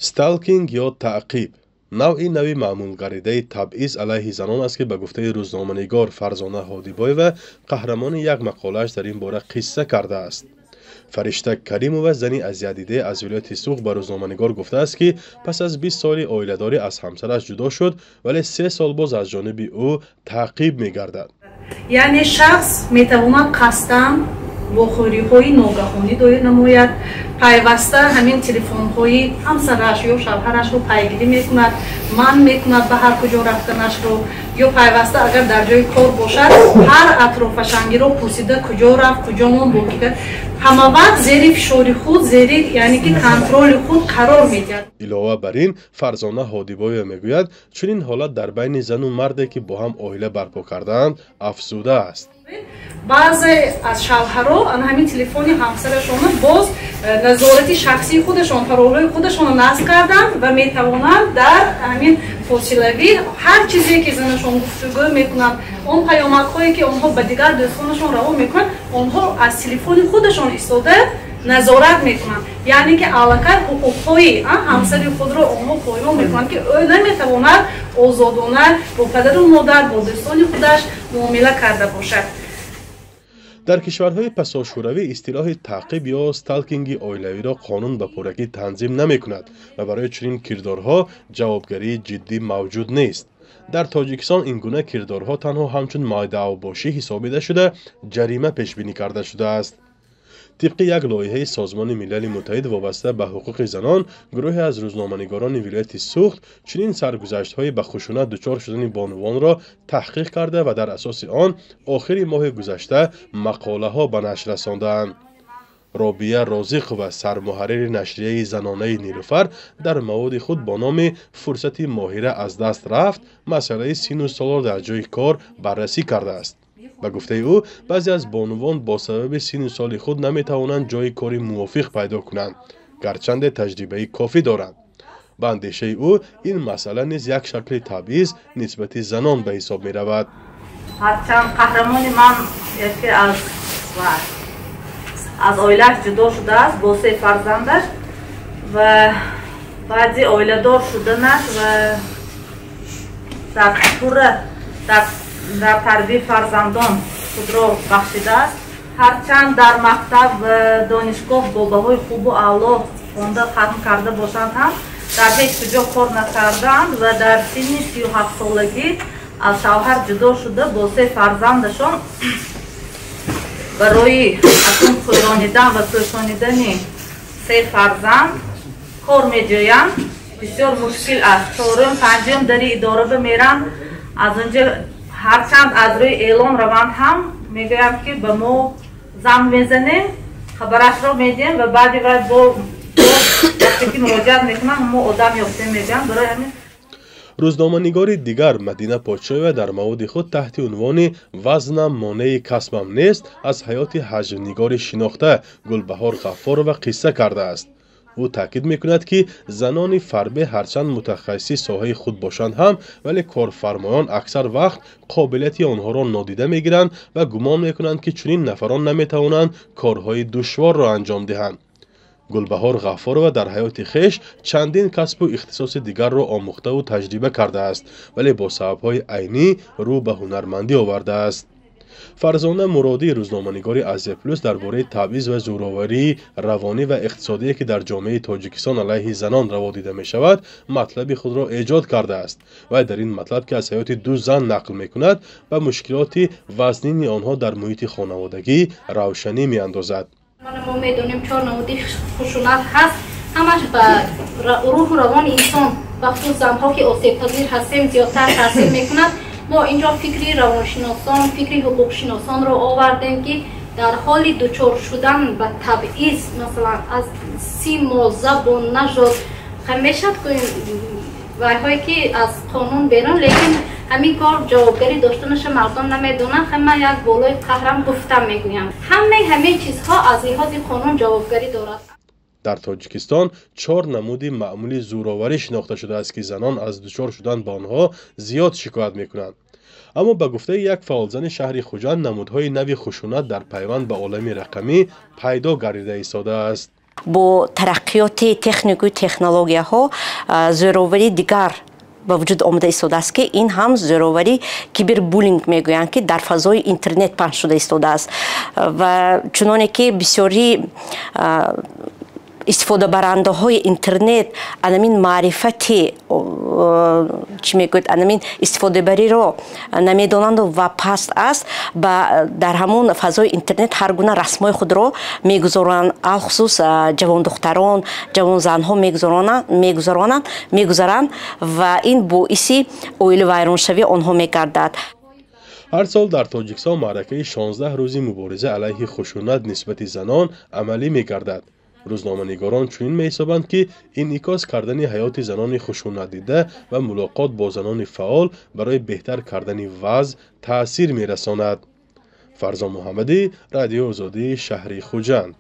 Сталкинг ё таъқиб навъи нави маъмулгардидаи табъиз алайҳи занон аст, ки ба гуфтаи рӯзноманигор Фарзона Ҳодибоева, қаҳрамони як мақолааш дар ин бора қисса кардааст. Фаришта Каримова, зани азиятдидае аз вилояти Суғд, ба рӯзноманигор гуфтааст, ки пас аз 20 соли оиладорӣ аз ҳамсараш ҷудо шуд, вале 3 сол боз аз ҷониби ӯ таъқиб мегардад. Яъне шахс метавонад қасдан вохӯриҳои ногаҳонӣ доир намояд, пайваста ҳамин телефонҳои ҳамсараш ё шавҳарашро пайгирӣ мекунад, манъ мекунад ба ҳар куҷо рафтанашро, ё пайваста агар дар ҷои кор бошад, ҳар атрофашангиро пурсида, куҷо рафт, куҷо монд, бо ки, ҳама вақт зери фишори худ, зери, яъне ки, контроли худ қарор медиҳад. Илова бар ин, Фарзона Ҳодибоева мегӯяд, чунин ҳолат дар байни зану марде, ки бо ҳам оила барпо кардаанд, афзудааст. Баъзе аз шавҳаро ана ҳамин телефони ҳамсарашонро боз назорати шахсии худашон, паролҳои худашонро насб карданд ва метавонанд дар ҳамин фосилавӣ ҳар чизе, ки занашон гуфтугӯ мекунанд, он паёмакҳое, ки онҳо ба дигар дӯстонашон равон мекунанд, онҳо аз телефони худашон истода назорат мекунанд. Яъне ки аллакай ҳуқуқҳои ҳамсари худро онҳо поймол мекунанд, ки ӯ наметавонад озодона бо падару модар, бо дӯстони худаш муомила карда бошад. Дар кишварҳои пасошӯравӣ истилоҳи таъқиб ё сталкинги оилавиро қонун ба пуррагӣ танзим намекунад ва барои чунин кирдорҳо ҷавобгарии ҷиддӣ мавҷуд нест. Дар Тоҷикистон ин гуна кирдорҳо танҳо ҳамчун майдаавбошӣ ҳисобида шуда, ҷарима пешбинӣ карда шудааст. Тибқи як лоиҳаи Созмони Милали Муттаҳид вобаста ба ҳуқуқи занон, гурӯҳе аз рӯзноманигорони вилояти Суғд чунин саргузаштҳои ба хушунат дучор шудани бонувонро таҳқиқ карда ва дар асоси он охири моҳи гузашта мақолаҳо ба нашр расондаанд. Робия Розиқова, сармуҳаррири нашрияи занонаи «Нилуфар», дар маводи худ бо номи «Фурсати моҳира аз даст рафт» масъалаи синну солро дар ҷои кор баррасӣ кардааст. Ба гуфтаи ӯ, баъзе аз бонувон бо сабаби синну соли худ наметавонанд ҷои кори мувофиқ пайдо кунанд, гарчанде таҷрибаи кофӣ доранд. Ба андешаи ӯ, ин масъала низ як шакли табъиз нисбати занон ба ҳисоб меравад. Ҳарчанд қаҳрамони ман яке аз оилааш ҷудо шудааст бо се фарзандаш ва баъди оиладор шуданаш ва дар пурра дар тарбияи фарзандон худро бахшидааст. Ҳарчанд дар мактаб ва донишгоҳ бо баҳои хубу аъло хонда, хатм карда бошанд ҳам, дар ҳеҷ куҷо кор накардаанд ва дар синни 37-солагӣ аз шавҳар ҷудо шуда, бо се фарзандашон барои акун хӯронидан ва пӯшонидани се фарзанд кор меҷӯянд. Бисёр мушкил аст. Чорум, панҷум дари идора меранд, аз онҷо ҳарчанд аз рӯи эълон раванд ҳам, мегӯянд, ки ба мо занг мезанем, хабарашро медиҳем ва баъди вай бо вақте ки муроҷиат мекунам, мо одам ёфтем, мегӯянд. Барои ҳамин Рӯзноманигори дигар, Мадина Подшоева, дар маводи худ таҳти унвони «Вазнам монеи касбам нест» аз ҳаёти ҳаҷвнигори шинохта Гулбаҳор Ғаффорова қисса кардааст. Ӯ таъкид мекунад, ки занони фарбе ҳарчанд мутахассиси соҳаи худ бошанд ҳам, вале корфармоён аксар вақт қобилияти онҳоро нодида мегиранд ва гумон мекунанд, ки чунин нафарон наметавонанд корҳои душворро анҷом диҳанд. Гулбаҳор Ғаффорова дар ҳаёти хеш чандин касбу ихтисоси дигарро омӯхтаву таҷриба кардааст, вале бо сабабҳои айнӣ рӯ ба ҳунармандӣ овардааст. Фарзона Муродӣ, рӯзноманигори «Азия Плюс», дар бораи табъиз ва зӯроварии равонӣ ва иқтисодие, ки дар ҷомеаи Тоҷикистон алайҳи занон раво дида мешавад, матлаби худро эҷод кардааст. Вай дар ин матлаб, ки аз ҳаёти ду зан нақл мекунад, ба мушкилоти вазнини онҳо дар муҳити хонаводагӣ равшанӣ меандозад. Мо медонем, чор намуди хушунат ҳаст. Ҳамаш ба рӯҳу равони инсон, бахусус занҳо, ки осебпазир ҳастем, зиёдтар таъсир мекунад. Мо инҷо фикри равоншиносон, фикри ҳуқуқшиносонро овардем, ки дар ҳоли дучор шудан ба табъиз, масалан, аз симо, забон, нажод мешад, вайҳое ки аз қонун берун, лекин ҳамин кор ҷавобгарӣ доштанаша мардум намедонанд. Ман як болои қаҳрам гуфтам, мегӯям, ҳамаи ҳамин чизҳо аз лиҳози қонун ҷавобгарӣ дорад. Дар Тоҷикистон чор намуди маъмули зӯроварӣ шинохта шудааст, ки занон аз дучор шудан ба онҳо зиёд шикоят мекунанд. Аммо ба гуфтаи як фаъолзани шаҳри Хуҷанд, намудҳои нави хушунат дар пайванд ба олами рақамӣ пайдо гардида истодааст. Бо тараққиёти технику технологияҳо зӯроварии дигар ба вуҷуд омада истодааст, ки ин ҳам зӯроварӣ кибербуллинг мегӯянд, ки дар фазои интернет паҳн шуда истодааст. Ва чуноне ки бисёри истифодабарандаҳои интернет анамин маърифати, чӣ мегӯяд, анамин истифодабариро намедонанду ва паст аст, ба дар ҳамон фазои интернет ҳар гуна расмҳои худро мегузоранд, алхусус ҷавондухтарон, ҷавонзанҳо мегузаронанд ва ин боиси оилавайроншавии онҳо мегардад. Ҳар сол дар Тоҷикистон маъракаи 16 рӯзи мубориза алайҳи хушунат нисбати занон амалӣ мегардад. Рӯзноманигорон чунин меҳисобанд, ки инъикос кардани ҳаёти занони хушунатдида ва мулоқот бо занони фаъол барои беҳтар кардани вазъ таъсир мерасонад. Фарзон Муҳаммадӣ, Радиои Озодӣ, шаҳри Хуҷанд.